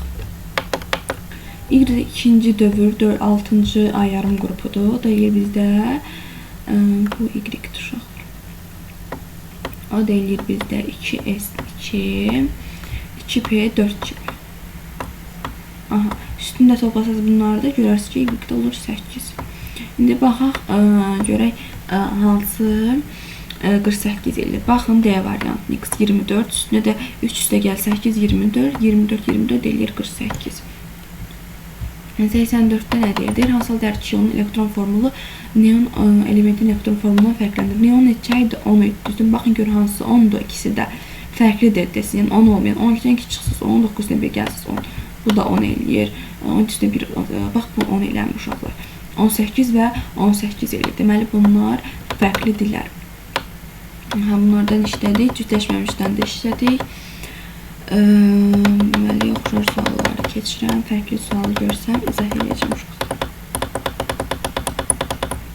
Y ikinci dövr, 6-cı A yarım qrupudur. O da eləyir bizdə bu Y-dir uşaqlar. O da eləyir bizdə 2S2, 2P4 kimi. Aha, üstündə toplasaz bunları da görərsiniz ki, Y-də olur 8. İndi baxaq, görək hansı 48 eləyir. Baxın, D variantını X 24, üstünə də 3 üstə gəl 8, 24, 24, 24 eləyir 48. 84-də nə deyir? Deyir, hansı halda dərk elektron formulu neon elementin elektron formulundan fərqlənir. Neon neçə idi? 10 idi. Düzdür? Baxın, gör hansı 10-dur. İkisi də fərqlidir desin. Yəni 10 olmayan. 12-dən 2 çıxsız 10, 9-dan 1 gəlsiz 10. Bu da 10 eləyir. 13-dən 1, bax bu 10 eləmir uşaqlar. 18 və 18 eləyir. Deməli, bunlar fərqlidirlər. Hə, bunlardan işlədik. Cütləşməmişdən də işlədik. Deməli, oxşar sualları keçirəm. Fərqli sualı görsəm, izah eləyəcəm uşaqlar.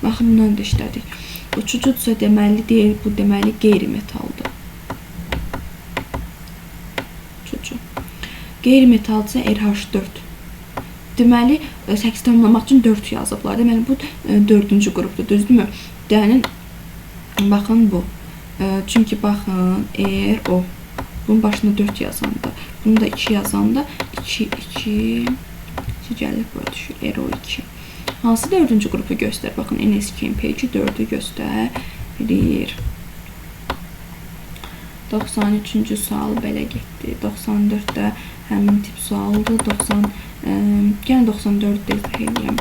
Baxın, bundan da işlədik. Uçucudursa, deməli, deyil, bu deməli qeyri-metaldır. Uçucu. Qeyri-metaldırsa RH4. Deməli, 8 tamamlamaq üçün 4 yazıblar. Deməli, bu 4-cü qrupdur, düzdürmü? D-nin, baxın, bu. Çünki, baxın, R, O. Bunun başına 4 yazanda, bunu da 2 yazanda 2, 2, 2 gəlir, bura düşür. RO2. Hansı dördüncü qrupu göstərir? Baxın, NS2, NP2 4-ü göstərir. 93-cü sual belə getdi. 94-də həmin tip sualdır. Gəlin 94-də izah eləyəm.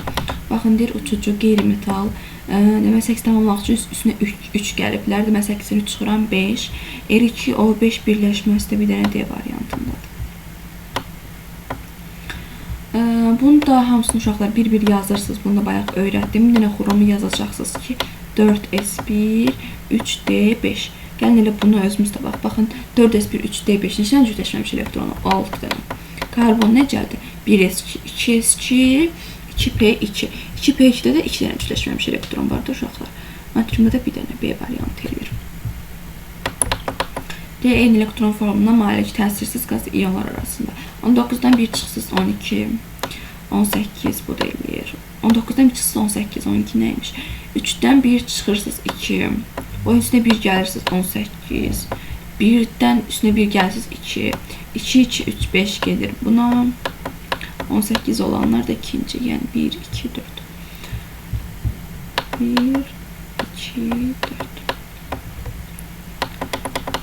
Baxın, deyir, uçucu qeyri-metal. Demək, 8 tamamlamaq üçün üstünə 3 gəliblər. Demək, 8-dən 3 çıxıram, 5. R2O5 birləşməsi də bir dənə D variantındadır. Bunu da hamısını uşaqlar bir-bir yazırsınız. Bunu da bayaq öyrətdim. Bir dənə xromu yazacaqsınız ki, 4S1, 3D5. Gəlin elə bunu özümüz də bax. Baxın, 4S1, 3D5. Neçə dənə cütləşməmiş elektronu? 6 dənə. Karbon necədir? 1S2, 2S2, 2P2. 2P2-də də 2 dənə cütləşməmiş elektron vardır uşaqlar. Natriumda da bir dənə B variantı eləyir. D eyni elektron formuna malik təsirsiz qaz iyonlar arasında. 19-dan 1 çıxsız 12, 18 bu da eləyir. 19-dan 1 çıxsız 18, 12 neymiş? 3-dən 1 çıxırsınız 2, o üstünə 1 gəlirsiniz 18, 1-dən üstünə 1 gəlirsiniz 2, 2, 2, 3, 5 gedir buna. 18 olanlar da ikinci, yəni 1, 2, 4. 1, 2, 4.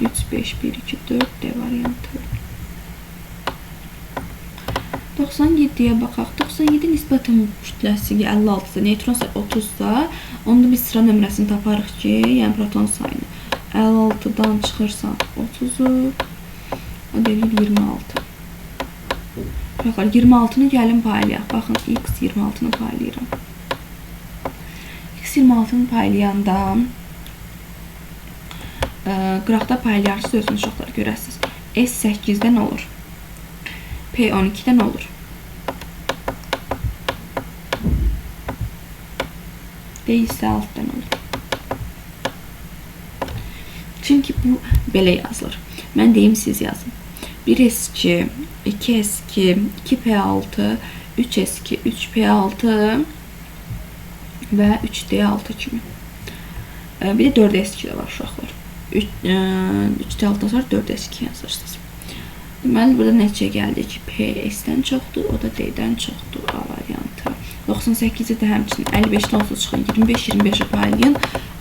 3, 5, 1, 2, 4 D variantı. 97-yə baxaq. 97 nisbət kütləsi 56-sa, neytron sayı 30-sa, onda biz sıra nömrəsini taparıq ki, yəni proton sayını. 56-dan çıxırsan 30-u, o deyir 26. Uşaqlar, 26-nı gəlin paylayaq. Baxın, x 26-nı paylayıram. X 26-nı paylayanda qıraqda paylayarsınız, özünüz uşaqlar görəsiniz. S 8-dən olur. P 12-dən olur. D isə 6-dan olur. Çünki bu belə yazılır. Mən deyim, siz yazın. 1S2, 2S2, 2P6, 3S2, 3P6 və 3D6 kimi. Bir də 4S2 də var uşaqlar. 3D6-dan sonra 4S2 yazırsınız. Deməli, burada nəticə gəldi ki, P S-dən çoxdur, o da D-dən çoxdur A variantı. 98-i də həmçinin 55-dən 30 çıxın, 25, 25-i paylayın.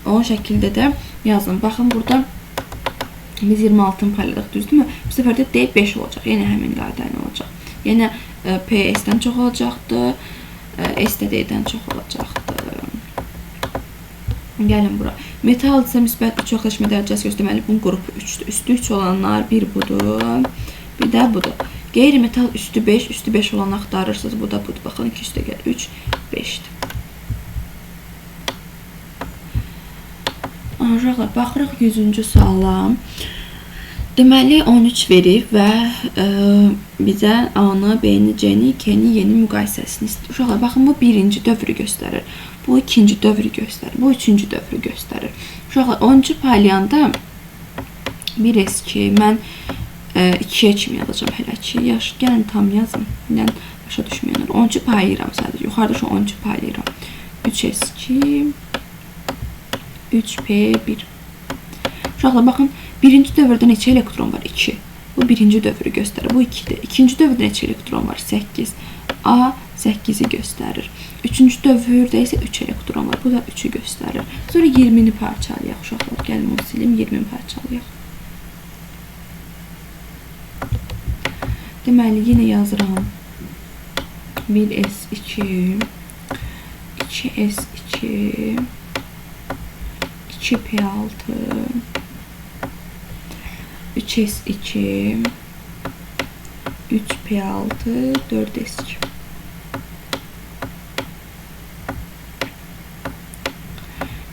O şəkildə də yazın. Baxın, burada biz 26-nı payladıq, düzdürmü? Bu səfər də D 5 olacaq. Yəni, həmin qayda ilə olacaq. Yəni, P S-dən çox olacaqdır, S də D-dən çox olacaqdır. Gəlin bura. Metal isə müsbət 3 yoxlaşma dərəcəsi göstərməli. Bunun qrupu 3-dür. Üstü 3 olanlar bir budur, bir də budur. Qeyri-metal üstü 5, üstü 5 olanı axtarırsınız. Bu da budur. Baxın, 2 üstə gəl. 3, 5-dir. Uşaqlar, baxırıq 100-cü suala. Deməli, 13 verib və bizə A-nı, B-ni, C-ni, K-ni, Y-ni müqayisəsini istəyir. Uşaqlar, baxın, bu birinci dövrü göstərir. Bu ikinci dövrü göstərir. Bu üçüncü dövrü göstərir. Uşaqlar, 13-ü paylayanda 1S2, mən 2-yə kimi yazacağam hələ ki. Yaş, gəlin tam yazın. Yəni, başa düşməyənlər. 13-ü paylayıram sadəcə. Yuxarıda şu 13-ü paylayıram. 3S2, 3P1. Uşaqlar, baxın, birinci dövrdə neçə elektron var? 2. Bu birinci dövrü göstərir. Bu 2-dir. İkinci dövrdə neçə elektron var? 8. A 8-i göstərir. Üçüncü dövrdə isə 3 elektron var. Bu da 3-ü göstərir. Sonra 20-ni parçalayaq uşaqlar. Gəlin onu silim, 20-ni parçalayaq. Deməli, yenə yazıram. 1S2, 2S2, 2P6, 3S2, 3P6, 4S2.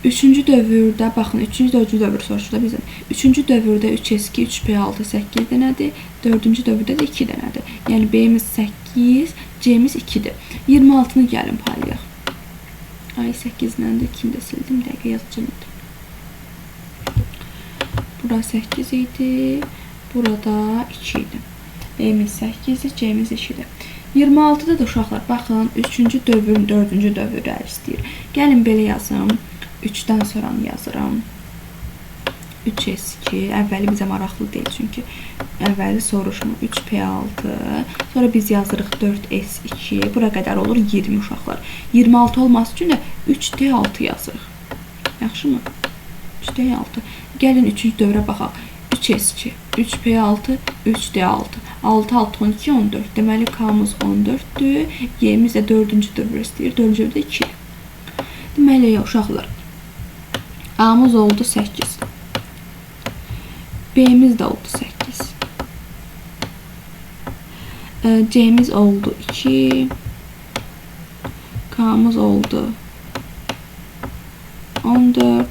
Üçüncü dövrdə, baxın, üçüncü, dördüncü dövr soruşur da bizdən. Üçüncü dövrdə 3S2, 3P6, 8 dənədir. Dördüncü dövrdə də 2 dənədir. Yəni, B-miz 8, C-miz 2-dir. 26-nı gəlin paylayaq. Ay, 8-lə də 2-ni də sildim. Dəqiqə yazacağım indi. Bura 8 idi, burada 2 idi. B-miz 8-dir, C-miz 2-dir. 26-da da uşaqlar, baxın, 3-cü dövrün, 4-cü dövrü istəyir. Gəlin belə yazım. 3-dən sonranı yazıram. 3S2, əvvəli bizə maraqlı deyil çünki. Əvvəli soruşmur. 3P6. Sonra biz yazırıq 4S2. Bura qədər olur 20 uşaqlar. 26 olması üçün də 3D6 yazırıq. Yaxşımı? 3D6. Gəlin 3-cü dövrə baxaq. 3S2, 3P6, 3D6. 6, 6, 12, 14. Deməli, K-mız 14-dür. Y-miz də 4-cü dövrə istəyir. 4-cü dövrdə 2. Deməli, uşaqlar, A-mız oldu 8. B-miz də oldu 8. C-miz oldu 2. K-mız oldu 14.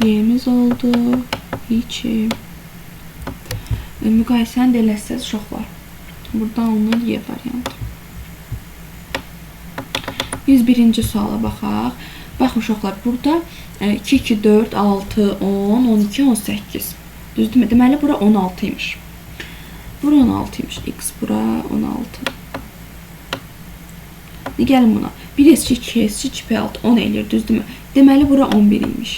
Y-miz oldu 2. Müqayisəni də eləsəz uşaqlar. Buradan alınır Y variantı. 101-ci suala baxaq. Baxın uşaqlar, burada 2, 2, 4, 6, 10, 12, 18. Düzdürmü? Deməli, bura 16 imiş. Bura 16 imiş. X bura 16. Gəlin buna. 1S2, 2S2, 2P6, 10 eləyir, düzdürmü? Deməli, bura 11 imiş.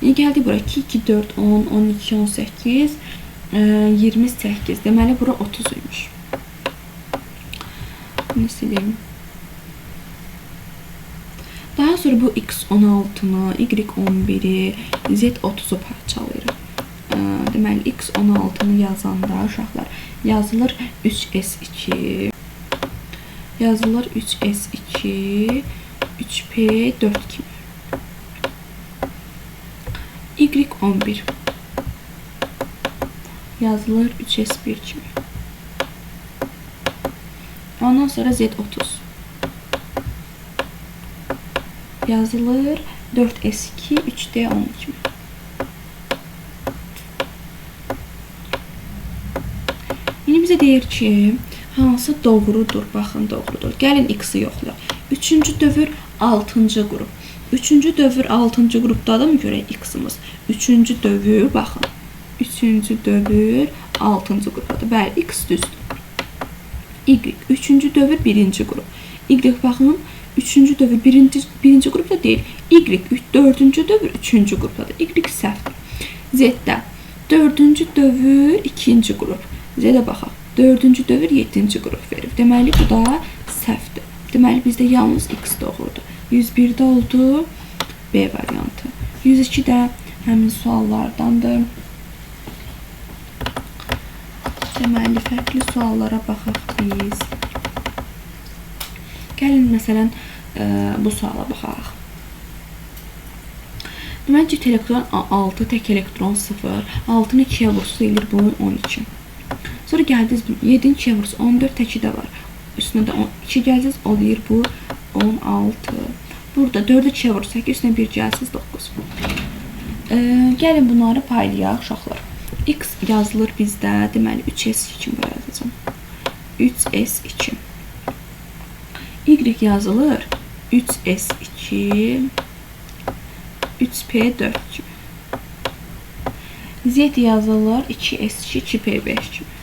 Gəldik bura 2, 2, 4, 10, 12, 18, 28. Deməli, bura 30 imiş. Bunu sileyim. Daha sonra bu X16-nı, Y11-i, Z30-u parçalayırıq. Deməli, X16-nı yazanda uşaqlar yazılır 3S2, yazılır 3S2, 3P4 kimi. Y11 yazılır 3S1 kimi. Ondan sonra Z30 yazılır 4S2, 3D10 kimi. İndi bizə deyir ki, hansı doğrudur? Baxın, doğrudur. Gəlin X-i yoxlayaq. 3-cü dövr 6-cı qrup. 3-cü dövr 6-cı qrupdadır mı görək X-imiz? 3-cü dövr, baxın. 3-cü dövr 6-cı qrupdadır. Bəli, X düzdür. Y, 3-cü dövr 1-ci qrup. Y, baxın, 3-cü dövr 1-ci qrupda deyil. Y, 4-cü dövr 3-cü qrupdadır. Y səhvdir. Z-də 4-cü dövr 2-ci qrup. Z-də baxaq. 4-cü dövr 7-ci qrup verib. Deməli, bu da səhvdir. Deməli, bizdə yalnız X doğrudur. 101-də oldu B variantı. 102 də həmin suallardandır. Deməli, fərqli suallara baxaq biz. Gəlin, məsələn, bu suala baxaq. Deməli, cüt elektron 6, tək elektron 0. 6-nı 2-yə vursa eləyir bunu 12. Sonra gəldiniz, 7-ni 2-yə vursa 14, təki də var. Üstünə də 2 gəlsəz, eləyir bu 16. Burada 4-ü 2-yə vursa 8, üstünə 1 gəlsəz 9. Gəlin bunları paylayaq uşaqlar. X yazılır bizdə, deməli 3S2 kimi buraya yazacağım. 3S2. Y yazılır 3S2, 3P4 kimi. Z yazılır 2S2, 2P5 kimi.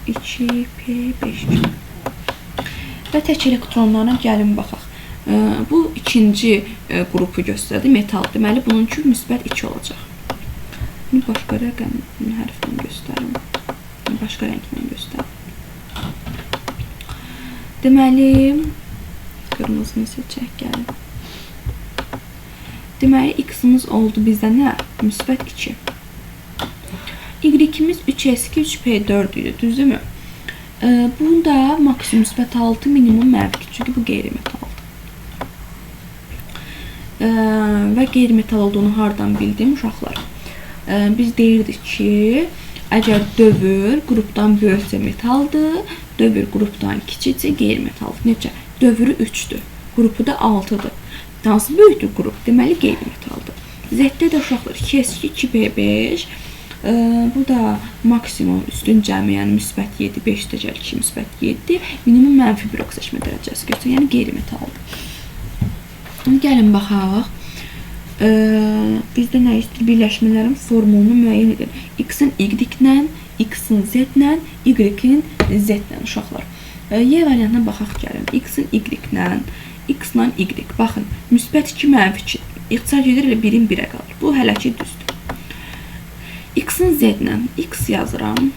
2P5 kimi. Və tək elektronlarına gəlin baxaq. Bu ikinci qrupu göstərdi, metal. Deməli, bununki müsbət 2 olacaq. Bunu başqa rəqəm hərflə göstərim. Başqa rənglə göstərim. Deməli, qırmızını seçək, gəlin. Deməli, X-imiz oldu bizdə nə? Müsbət 2. Y-imiz 3S2, 3P4 idi, düzdürmü? Bunda maksimum müsbət 6, minimum mənfi 2, çünki bu qeyri-metaldır. Və qeyri-metal olduğunu hardan bildim uşaqlar? Biz deyirdik ki, əgər dövr qrupdan böyüksə metaldır, dövr qrupdan kiçiksə qeyri-metaldır. Necə? Dövrü 3-dür, qrupu da 6-dır. Hansı böyükdür qrup? Deməli, qeyri-metaldır. Z-də də uşaqlar 2S2, 2P5. Bu da maksimum üstün cəmi, yəni müsbət 7, 5 dəcəl 2, müsbət 7, minimum mənfi 1 oksidaşma dərəcəsi göstərir, yəni qeyri-metaldır. Gəlin baxaq. Bizdə nə istəyir? Birləşmələrin formulunu müəyyən edin. X-in Y-lə, X-in Z-lə, Y-in Z-lə uşaqlar. Y variantına baxaq gəlin. X-in Y-lə, X ilə Y. Baxın, müsbət 2, mənfi 2. İxtisar gedir, elə 1-in 1-ə qalır. Bu hələ ki düzdür. X-in Z-ilə X yazıram.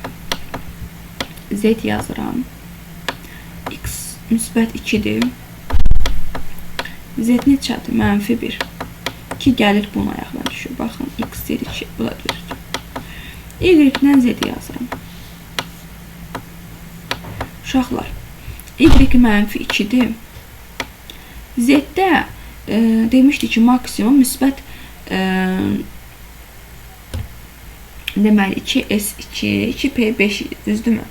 Z yazıram. X müsbət 2-dir. Z neçədir? Mənfi 1. 2 gəlir bunun ayağına düşür. Baxın, X, Z 2. Bu da düzdür. Y-lə Z yazıram. Uşaqlar, Y mənfi 2-dir. Z-də demişdik ki, maksimum müsbət deməli 2S2, 2P5 idi, düzdürmü?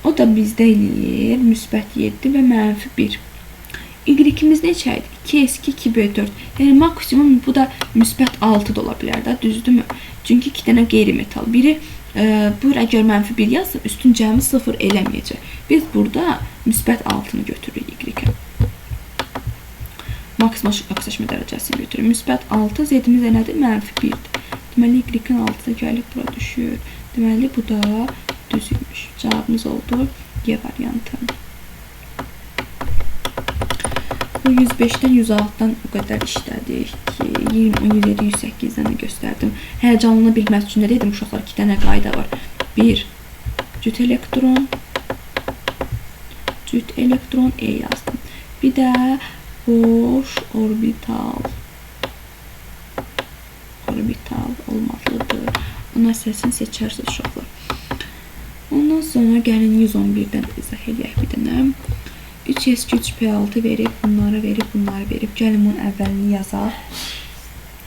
O da bizdə eləyir müsbət 7 və mənfi 1. Y-imiz neçə idi? 2S2, 2B4. Yəni maksimum bu da müsbət 6 da ola bilər də, düzdürmü? Çünki 2 dənə qeyri-metal. Biri buyur, əgər mənfi 1 yazsam, üstün cəmi 0 eləməyəcək. Biz burada müsbət 6-nı götürürük Y-ə. Maksimal oksidaşma dərəcəsini götürürük. Müsbət 6, Z-imiz də nədir? Mənfi 1-dir. Deməli, Y-in 6-sı gəlib bura düşür. Deməli, bu da düz imiş. Cavabımız oldu G variantı. Bu 105-dən 106-dan o qədər işlədik ki, 107, 108-dən də göstərdim. Həyəcanlana bilməz üçün nə dedim uşaqlar? 2 dənə qayda var. 1. Cüt elektron. Cüt elektron E yazdım. Bir də boş orbital. Orbital olmalıdır. Ona səsini seçərsiniz uşaqlar. Ondan sonra gəlin 111-dən izah eləyək bir dənə. 3S2, 3P6 verib, bunları verib, bunları verib. Gəlin bunun əvvəlini yazaq.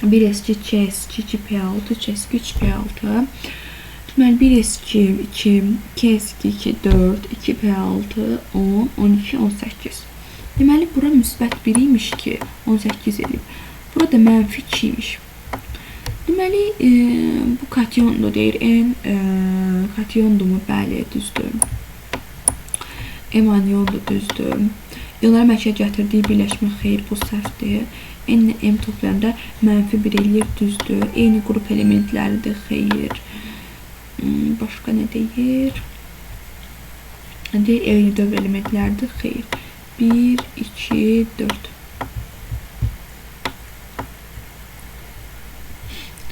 1S2, 2S2, 2P6, 3S2, 3P6. Deməli, 1S2, 2, 2S2, 2, 4, 2P6, 10, 12, 18. Deməli, bura müsbət 1 imiş ki, 18 eləyib. Burada mənfi 2 imiş. Deməli, bu kationdur deyir. N kationdur mu? Bəli, düzdür. M aniondur, düzdür. İonlara mərkəzə gətirdiyi birləşmə xeyr, bu səhvdir. N ilə M toplayanda mənfi 1 eləyir, düzdür. Eyni qrup elementləridir, xeyr. Başqa nə deyir? Deyir, eyni dövr elementləridir, xeyr. 1, 2, 4.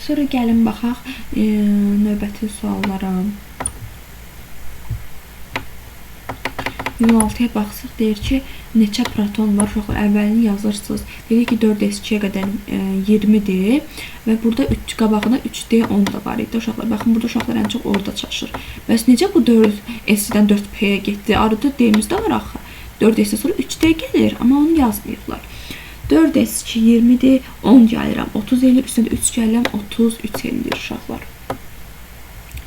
Sonra gəlin baxaq növbəti suallara. 116-ya baxsaq, deyir ki, neçə proton var? Uşaqlar, əvvəlini yazırsınız. Deyir ki, 4S2-yə qədər 20-dir və burada 3 qabağında 3D10 da var idi. Uşaqlar, baxın, burada uşaqlar ən çox orada çaşır. Bəs necə bu 4S-dən 4P-yə getdi? Arada D-miz də var axı. 4S-dən sonra 3D gəlir, amma onu yazmayıblar. 4S2 20-dir, 10 gəlirəm, 30 eləyir, üstündə 3 gəlirəm, 33 eləyir uşaqlar.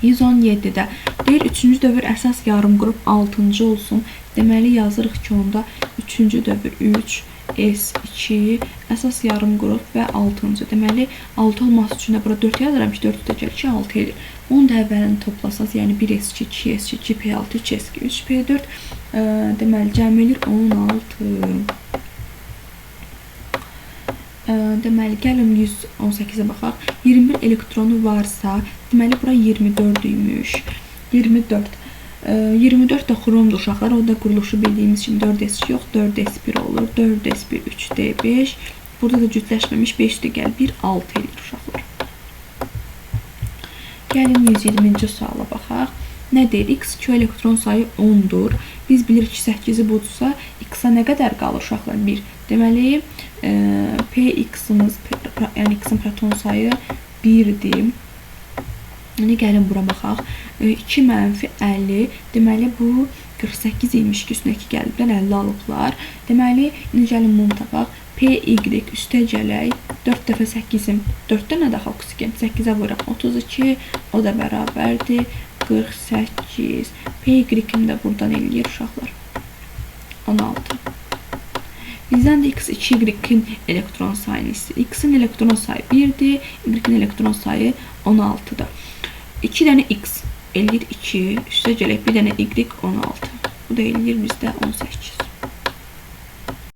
117-də deyir, 3-cü dövr əsas yarım qrup 6-cı olsun. Deməli, yazırıq ki, onda 3-cü dövr 3, S2, əsas yarım qrup və 6-cı. Deməli, 6 olması üçün də bura 4 yazıram ki, 4 də gəlir ki, 6 eləyir. Onun da əvvəlini toplasaz, yəni 1S2, 2S2, 2P6, 3S2, 3P4, deməli, cəm eləyir 16. Deməli, gəlin 118-ə baxaq. 21 elektronu varsa, deməli, bura 24 imiş. 24. 24 də xromdur uşaqlar. O da quruluşu bildiyimiz kimi 4S yox, 4S1 olur. 4S1, 3D5. Burada da cütləşməmiş 5 də gəl 1, 6 eləyir uşaqlar. Gəlin 120-ci suala baxaq. Nə deyir? X2 elektron sayı 10-dur. Biz bilirik ki, 8-i budursa, X-a nə qədər qalır uşaqlar? 1. Deməli, PX-imiz, yəni X-in proton sayı 1-dir. İndi gəlin bura baxaq. 2 mənfi 50. Deməli, bu 48 imiş ki, üstünə 2 gəliblər, 50 alıblar. Deməli, indi gəlin bunu tapaq. PY üstə gələk. 4 dəfə 8-im. 4 dənə daha oksigen. 8-ə vururam. 32. O da bərabərdir. 48. PY-im də buradan eləyir uşaqlar. 16. Bizdən də X 2Y-in elektron sayını istəyir. X-in elektron sayı 1-dir. Y-in elektron sayı 16-dır. 2 dənə X eləyir 2. Üstə gələk bir dənə Y 16. Bu da eləyir bizdə 18.